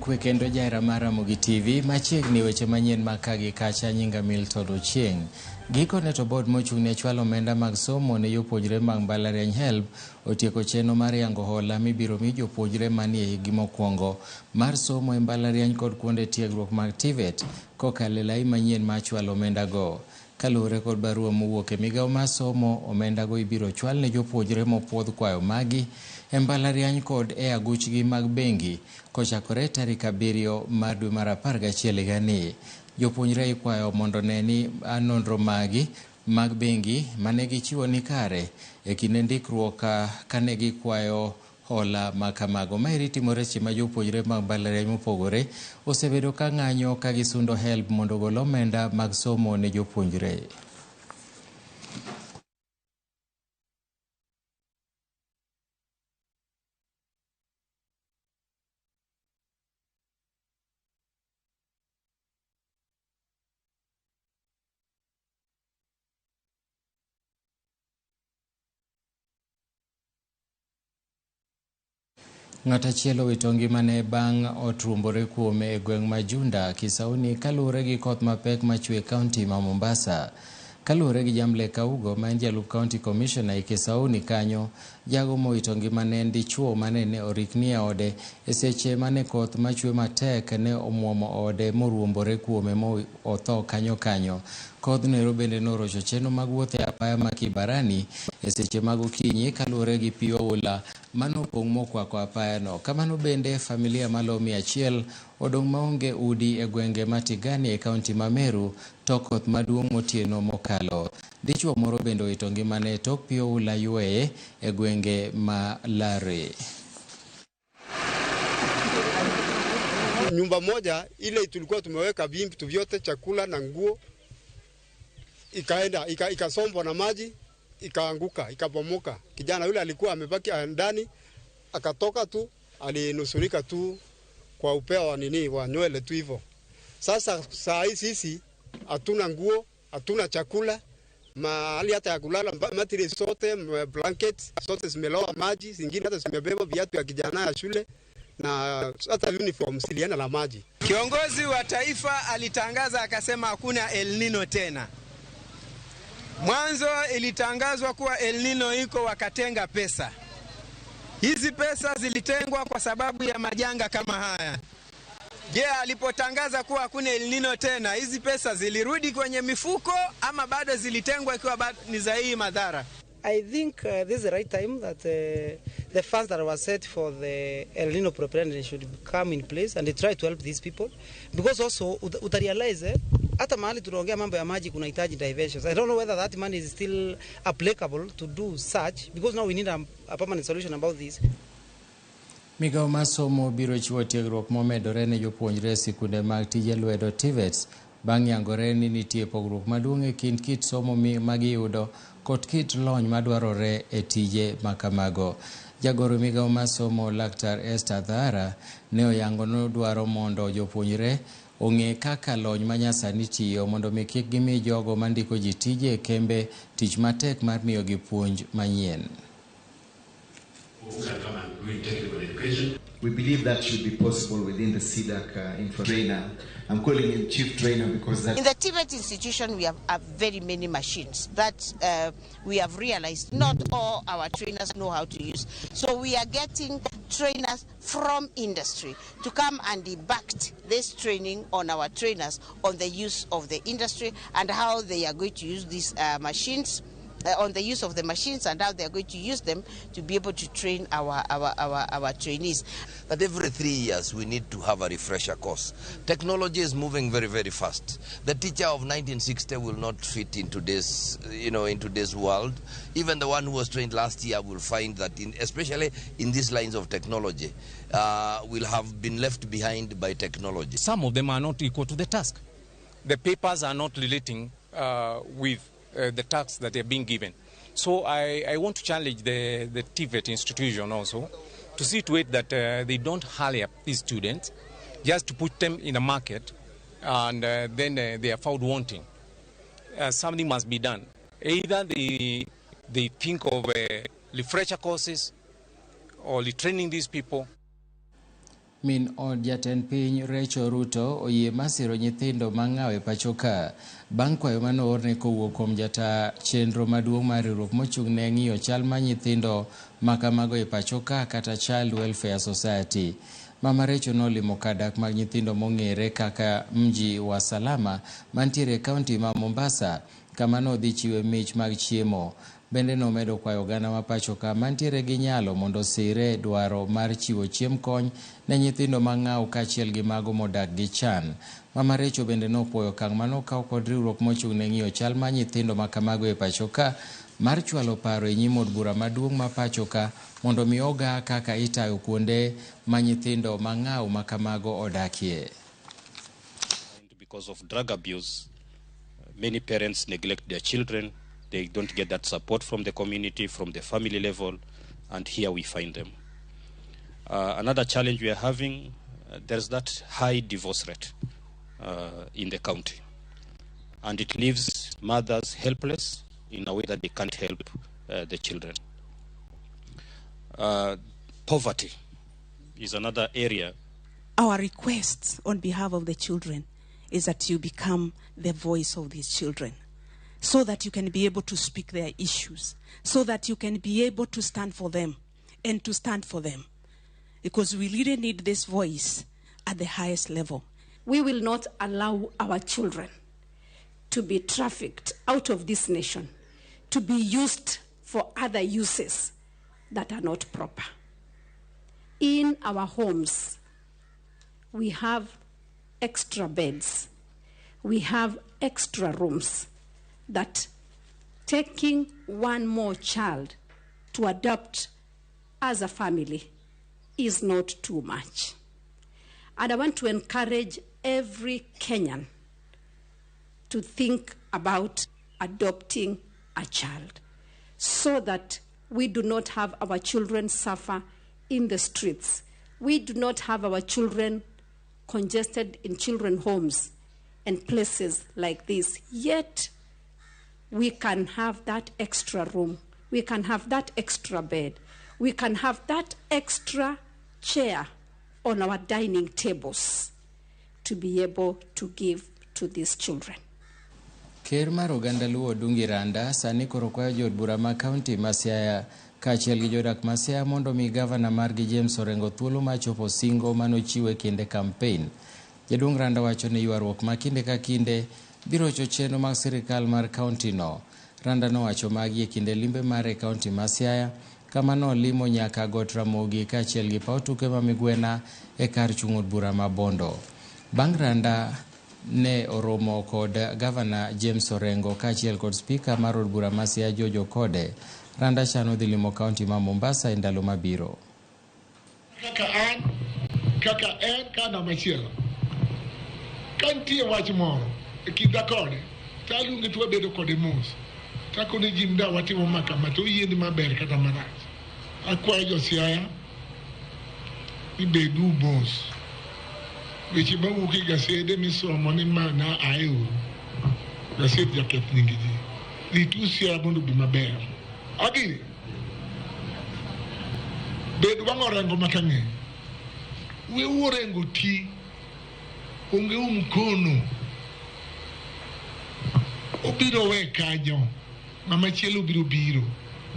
Okwe kendo jahera mar Ramogi TV machiegni weche manyien mag ka gi kacha nyinga Milton Ochieng'. Gikone to board mochung' ne chwalo omenda mag somo ne jopuonjre mag mbalariany HELB otieko chenro mar yango hola mibiro mi jopuonjre manie higgi mokwongo mar somo e mbalariany kod kuonde tiegruok mag TVET kokalo e lai manyien mar chwalo omenda go. Kaluwore kod barua mowuok e migawo mar somo, omenda go ibiro chwal ne jopuonjre mopuodh kwayo magi e mbalariany kod e aguchgi mag bengi kochakore tarik 7 mar dwe mar 11 higani. Jopuonjre ikwayo mondo ne ni nonro magi mag bengi mane gichiwo ni kare e kinde ndikruok kane gikwayo hola ma kamago. Maeri timore seche ma jopuonjre mag mbalariany mopogore osebedo ka ng'anyo ka gisundo HELB mondo ogol omenda mag somo ne jopuonjre. Ng'at achiel owito ngimane bang' ot ruombore kuome e gweng' ma Junda, Kisauni kaluwore gi koth mapek machwe e kaunti ma Mombasa. Kaluwore gi Jamle Kaugo ma en jalup county commissioner e Kisauni kanyo, jago mowito ngimane en dichuo mane ne orikni e ode e seche mane koth machwe matek ne omuomo ode moruombore kuome mo otho kanyo kanyo. Kodhno ero bende norocho chenro mag wuoth e apaya ma Kibarani e seche mag okinyi kaluwore gi pi oula mano opong' mokwako apayano. Kamano bende familia malo 100 odong' maonge udi e gwenge ma Tigani e kaunti ma Meru tok koth maduong' motieno mokalo. Dichuo moro bende owito ngimane tok pi oula yweye e gwenge ma Lare. Nyumba moja ile tulikuwa tumeweka vitu vyote, chakula na nguo, ikaenda ikasombwa na maji, ikaanguka, ikabomoka. Kijana yule alikuwa amebaki ndani, akatoka tu, alinusurika tu kwa upeo wa nini wa nywele tu hivyo. Sasa saa hii sisi hatuna nguo, hatuna chakula, mahali hata ya kulala, mattress zote, blanket zote zimeloa maji, zingine hata zimebeba viatu ya kijana ya shule na hata uniform zilienda na maji. Kiongozi wa taifa alitangaza akasema hakuna El Nino tena. Mwanzo ilitangazwa kuwa El Nino iko, wakatenga pesa. Hizi pesa zilitengwa kwa sababu ya majanga kama haya. Je, alipotangaza kuwa hakuna El Nino tena, hizi pesa zilirudi kwenye mifuko ama bado zilitengwa ikiwa ni za hii madhara? I think this is the right time that the funds that were set for the El Nino preparedness should come in place and they try to help these people, because also utarealize hata mahali tunaongea mambo ya maji kunahitaji diversions. I don't know whether that money is still applicable to do such, because now we need a permanent solution about this. Migawo mar somo biro chiwo tiegruok momedore ne jopuonjre e sikunde mag tije lwedo TVETs bang' yangore ni nitie pogruok maduong' e kind kit somo magiyudo kod kit lony madwarore e tije makamago. Jagoro migawo mar somo Laktar Esther Dhara ne oyango ni odwaro mondo jopuonjre ong'e kaka lony manyasani tiyo mondo mi kik gimi jogo mandiko ji tije e kembe tich matek mar miyogi puonj manyien. We believe that should be possible within the CDAC infra trainer. I'm calling him chief trainer because that... In the TVET institution, we have very many machines that we have realized not all our trainers know how to use. So we are getting trainers from industry to come and debact this training on our trainers on the use of the industry and how they are going to use these machines. On the use of the machines and how they are going to use them to be able to train our trainees. That every 3 years we need to have a refresher course. Technology is moving very, very fast. The teacher of 1960 will not fit in today's, in today's world. Even the one who was trained last year will find that, especially in these lines of technology, will have been left behind by technology. Some of them are not equal to the task. The papers are not relating with the tasks that they're being given. So I want to challenge the TVET institution also to see to it that they don't hurry up these students just to put them in the market and then they are found wanting. Something must be done. Either they think of refresher courses or retraining these people. Min od jatend piny Rachel Ruto oyie masiro nyithindo mang'aw e pacho ka bang' kwayo mane oorne kowuok kuom jata chenro maduong' mar riwruok mochung' ne ng'iyo chal mar nyithindo makamago e pacho ka kata Child Welfare Society. Mama Rachel nolimo kar dak mag nyithindo mong'ere kaka Mji wa Salama mantiere e kaunti ma Mombasa kama nodhi chiwe mich mag chiemo. Bende nomedo kwayo oganda ma pacho ka mantiere gi nyalo mondo osire dwaro mar chiwo chiemb kony ne nyithindo mang'aw kaachiel gi mago modak gi chan. Mama Rachel bende nopuoyo okang' manokaw kod riwruok mochung' ne ng'iyo chal mar nyithindo makamago e pacho ka mar chwalo paro e nyim od bura maduong' ma pacho ka mondo mi oga kaka itayo kuonde ma nyithindo mang'aw makamago odakie. Because of drug abuse, many parents neglect their children. They don't get that support from the community, from the family level, and here we find them. Another challenge we are having, there's that high divorce rate in the county. And it leaves mothers helpless in a way that they can't help the children. Poverty is another area. Our request on behalf of the children is that you become the voice of these children, so that you can be able to speak their issues, so that you can be able to stand for them and to stand for them. Because we really need this voice at the highest level. We will not allow our children to be trafficked out of this nation, to be used for other uses that are not proper. In our homes, we have extra beds, we have extra rooms, that taking one more child to adopt as a family is not too much. And I want to encourage every Kenyan to think about adopting a child so that we do not have our children suffer in the streets. We do not have our children congested in children's homes and places like this. Yet, we can have that extra room. We can have that extra bed. We can have that extra chair on our dining tables to be able to give to these children. Ker mar oganda Luo Odungi Randa sani koro kwayo jood bura ma kaunti ma Siaya kaachiel gi jodak ma Siaya mondo mi gavana margi James Orengo thuolo mar chopo singo manochiwo e kinde kampen. Jaduong' Randa wacho ni ywaruok ma kinde ka kinde biro rocho chenro mag sirikal mar kaunti no. Randa nowacho magi e kinde limbe mare e kaunti ma Siaya kama nolimo nyaka Got Ramogi kaachiel gi paw tuke ma Migwena e kar chung' od bura ma Bondo. Bang' Randa ne oromo kod gavana James Orengo kaachiel kod spika mar od bura ma Siaya George Okode. Randa chano dhi limo kaunti ma Mombasa e ndalo mabiro. Kaka an, kaka en, kana machielo. Ka nitie wach moro e kinda kode, to aluonge to wabedo kode mos. Takone ji mda watimo ma kama to oyie ni maber kata marach. Akwayo jo Siaya ni bedu mos. Weche mawuok e gasede misomo ni ma na aeuru. Gaset jaketh nying ji. Ritu Siaya mondo obi maber. Agiri, bed wang' Orengo makang'eny. Weuru Orengo ti. Onge mkono. Obiro we kanyo. Ng'ama chielo biro biro.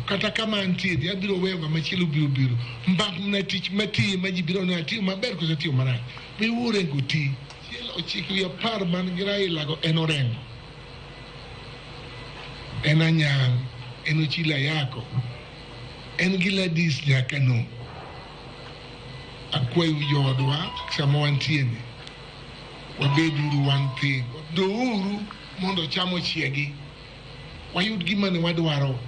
Kata kama antie, abiro weyo ng'ama chielo biro biro. Mbak na tich matiyo ma ji biro neno atiyo maber koso atiyo marach. Weuru Orengo ti. Chiel ochiko wi apar man gi Raila go en Orengo. En Anyang', en Ochilo Ayako, en Gladys Nyakano. Akwayo joodwa sama wantie ni, wabeduru one thing. Douru mondo cham ochiegi. Wayud gima ne wadwaro.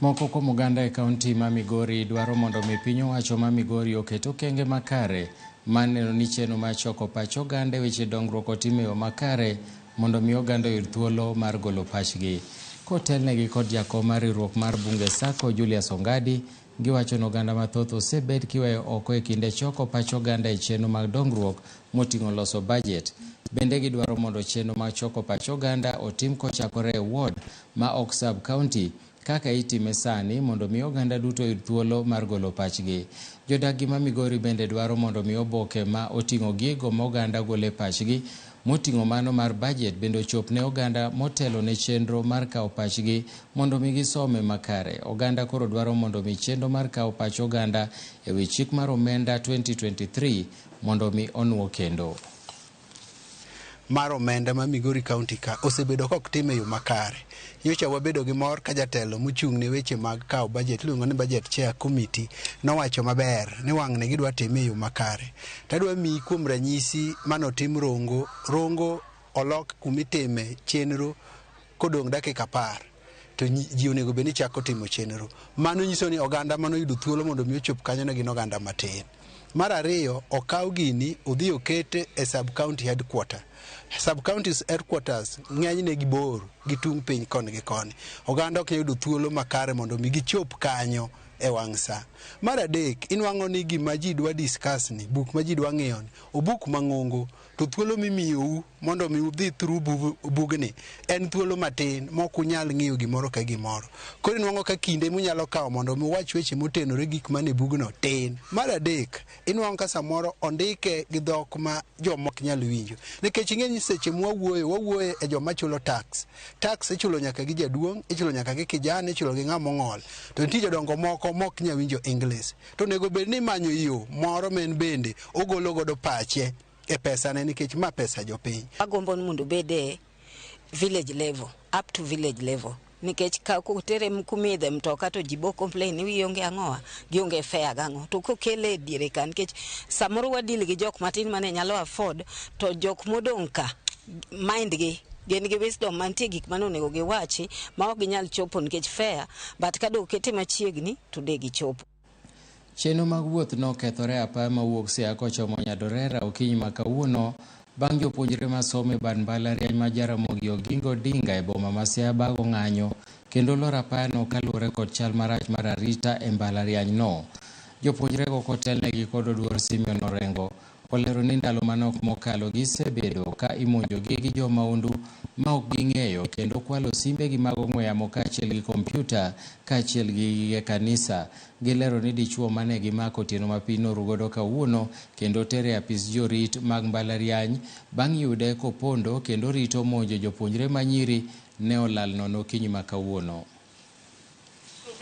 Moko kuom oganda e kaunti ma Migori dwaro mondo mi piny owacho ma Migori oket okenge makare mar neno ni chenro mar choko pach oganda e weche dongruok otim e yo makare mondo mi oganda oyud thuolo mar golo pachgi. Kotelnegi kod jakom mar riwruok mar Bunge Sacco Julius Ongadi, giwacho ni oganda mathoth osebed kiweyo oko e kinde choko pach oganda e chenro mag dongruok moting'o loso bajet. Bende gidwaro mondo chenro mag choko pach oganda otim kochakore e ward ma ok sub county kaka itime sani mondo mi oganda duto oyud thuolo mar golo pachgi. Jodak gi ma Migori bende dwaro mondo mi oboke ma oting'o gigo ma oganda golo e pachgi moting'o mano mar bajet bende ochop ne oganda motelo ne chenro mar kawo pachgi mondo mi gisome makare. Oganda koro dwaro mondo mi chenro mar kawo pach oganda e wi chik mar omenda 2023 mondo mi onuo kendo. Mar omenda ma Migori County ka osebedo kok tim e yo makare. Nyocha wabedo gi mor ka jatelo mochung' ne weche mag kawo budget iluongo ni budget chair committee nowacho maber ni wang'ni gidwa time e yo makare. Tadwa miyi kuom ranyisi manotim Rongo, Rongo olok kumitime chenro kodong' dakika 10 to ji onego bed ni chako timo chenro. Mano nyiso ni oganda manoyudo thuolo mondo mi ochop kanyo ne gin oganda matin. Mar ariyo, okaw gini odhi okete e sub county headquarter. Sub county headquarters ng'enyne gibor gi tung' piny koni gi koni. Oganda ok yudo thuolo makare mondo mi gichop kanyo e wang' sa. Mar adek, inwang'o ni gima ji dwa discuss ni, buk ma ji dwa ng'iyo ni, obuk mang'ongo, to thuolo mimiyou mondo mi udhi through bugni en thuolo matin mok unyal ng'iyo gimoro ka gimoro. Koro inwang'o ka kinde munyalo kawo mondo mi uwach weche motenore gik mane bugno tin. Mar adek, inwang'o ka samoro ondike gi dhok ma joma ok nyal winjo. Nikech ing'e ni seche mwawuoyo, wawuoyo e joma chulo tax. Tax ichulo nyaka gi jaduong', ichulo nyaka gi kijana, ichulo gi ng'ama ong'ol. To nitie jodongo moko mok nyal winjo English. To onego bed ni imanyo yo moro ma en bende ogolo godo pache e pesane nikech ma pesa jopiny. Agombo ni mondo obed e village level, up to village level. Nikech ka kotere kumidhe mtoka to ji bo complain ni gionge ang'owa, gionge fare gang'o. To kokele e diere ka nikech samoro wadil gi jok matin mane nyalo afford to jok modong' ka mind gi gin gi wisdom mantie gik mane onego giwachi ma ok ginyal chopo nikech fare, but ka dokete machiegni to de gichopo. Chenro mag wuoth nokethore apaya mawuok Siaya kochomo Nyadorera okinyi ma kawuono bang' jopuonjre masomo e bad mbalariany ma Jaramogi Oginga Odinga e boma ma Siaya bago ng'anyo kendo loro apayano kaluwore kod chal marach mar arita e mbalariany no. Jopuonjrego kotelnegi kod Oduor Simeon Orengo olero ni ndalo manok mokalo gisebedo ka imonjogi gi jomaundu ma ok ging'eyo kendo kwalo simbegi mag ong'we yamo kaachiel gi kompyuta kaachiel gi gige kanisa. Gilero ni dichuo mane gimako otieno ma piny noru godo kawuono kendo tere e apis jorit mag mbalariany bang' yude kopondo kendo rito monjo jopuonjre manyiri ne olal nono okinyi ma kawuono.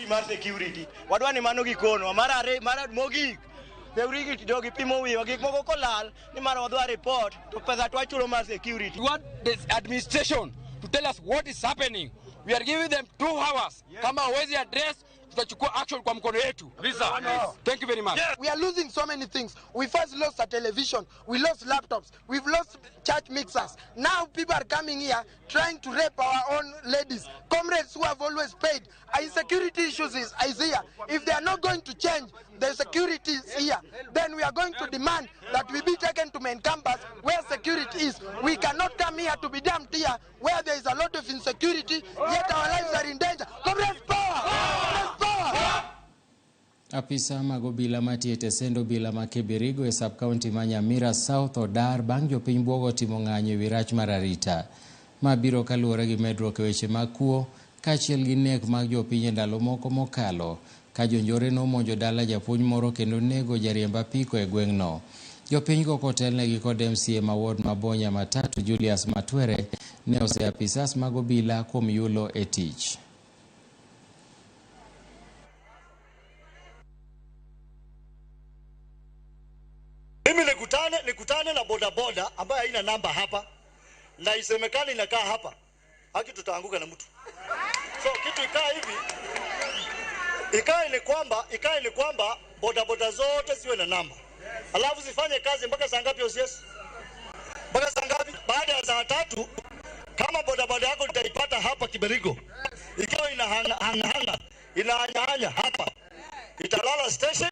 Mar security wadwa ni mano gikonwa mar mogik security jogi pimo wiwa gik moko kolal ni mar wadwa report to pesa to wachulo mar security. We want the administration to tell us what is happening. We are giving them 2 hours. Kama hawezi address tutachukua action kwa mkono yetu. Thank you very much. Yeah. We are losing so many things. We first lost a television, we lost laptops, we've lost church mixers. Now people are coming here trying to rape our own ladies. Comrades who have always paid. Insecurity issues is here. If they are not going to change the security is here, then we are going to demand that we be taken to main campus where security is. We cannot come here to be dumped here where there is a lot of insecurity, yet our lives are in danger. Comrades, power! Comrades, power! Apisa mag obila matiyo e tesend obila ma Kibirigo e sub-county ma Nyamira South odar bang' jopiny buogo timo ng'anyo e wi rach mar arita. Ma biro kaluwore gi medruok e weche mag kuo kaachiel gi nek mag jopiny e ndalo moko mokalo ka jonjore nomonjo dala japuonj moro kendo nego jariemb apiko e gweng'no. Jopinygo kotelnegi kod MCA ma ward ma Bonya Matatu Julius Matwere ne oseyo apisas mag obila kuom yulo e tich. Mimi nikutane na bodaboda ambayo haina namba hapa na isemekane inakaa hapa, haki tutaanguka na mtu. So kitu ikaa hivi, ikae ni kwamba bodaboda zote ziwe na namba. Alafu zifanye kazi mpaka saa ngapi OCS? Mpaka saa ngapi? Baada ya saa 3 kama bodaboda yako itaipata hapa Kiberigo, ikiwa inahanga inahanya hapa, italala station.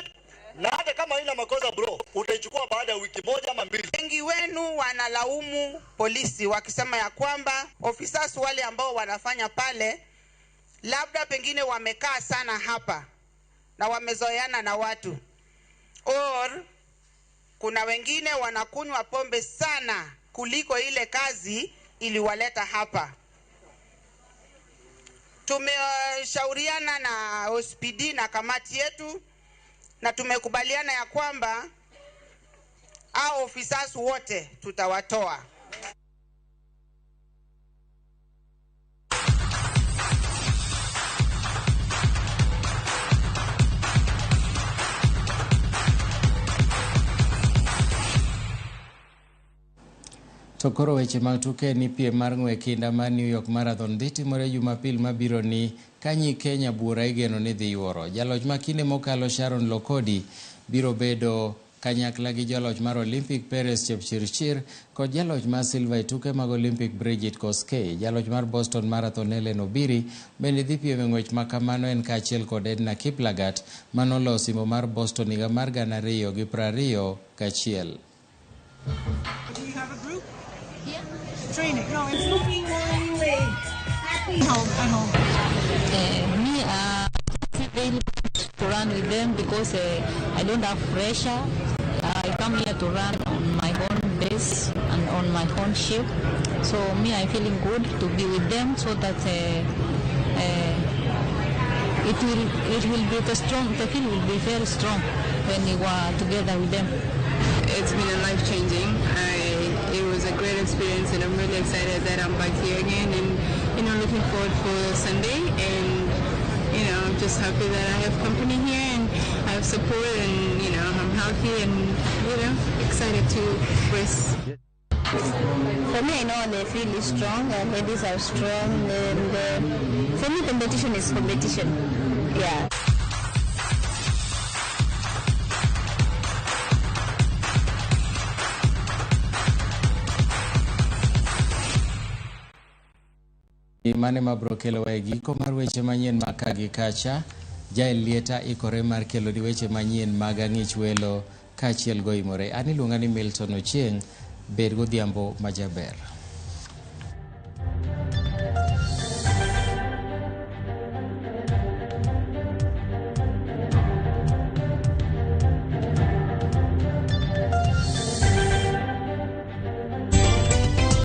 Na hata kama haina makosa bro, utaichukua baada ya wiki moja ama mbili. Wengi wenu wanalaumu polisi wakisema ya kwamba officers wale ambao wanafanya pale labda pengine wamekaa sana hapa na wamezoeana na watu, or kuna wengine wanakunywa pombe sana kuliko ile kazi iliwaleta hapa. Tumeshauriana na OCPD na kamati yetu na tumekubaliana ya kwamba hao officers wote tutawatoa. To koro weche mag tuke ni piem mar ng'we kinda mar New York Marathon dhi timore Jumapil mabiro ni ka nyi Kenya buora igeno ni dhi yuoro. Jaloch ma kinde mokalo Sharon Lokodi biro bedo kanyakla gi jaloch mar Olympic Peres Chepchirchir kod jaloch mar silver e tuke mag Olympic Brigid Kosgei. Jaloch mar Boston Marathon Hellen Obiri bende dhi piem e ng'wech ma kamano en kaachiel kod Edna Kiplagat manoloyo osimbo mar Boston higa mar 2021. Do you have a group? Yeah. Training. No, it's home. At home. Me, I feel to run with them because I don't have pressure. I come here to run on my own base and on my own shape. So me, I'm feeling good to be with them so that it will be the strong. The feel will be very strong when you are together with them. It's been a life changing. It was a great experience, and I'm really excited that I'm back here again, and looking forward for Sunday. And I'm just happy that I have company here and I have support, and I'm healthy and excited to race. For me, I know the field is strong, and ladies are strong, and for me, competition is competition. Yeah. Mane mabro kelowa e giko mar weche manyien mag ka gi kacha. Jael Lieta ikore mar keloni weche manyien mag ang'ich welo kaachiel goimore. An iluonga ni Milton Ochieng', bed godhiambo majaber.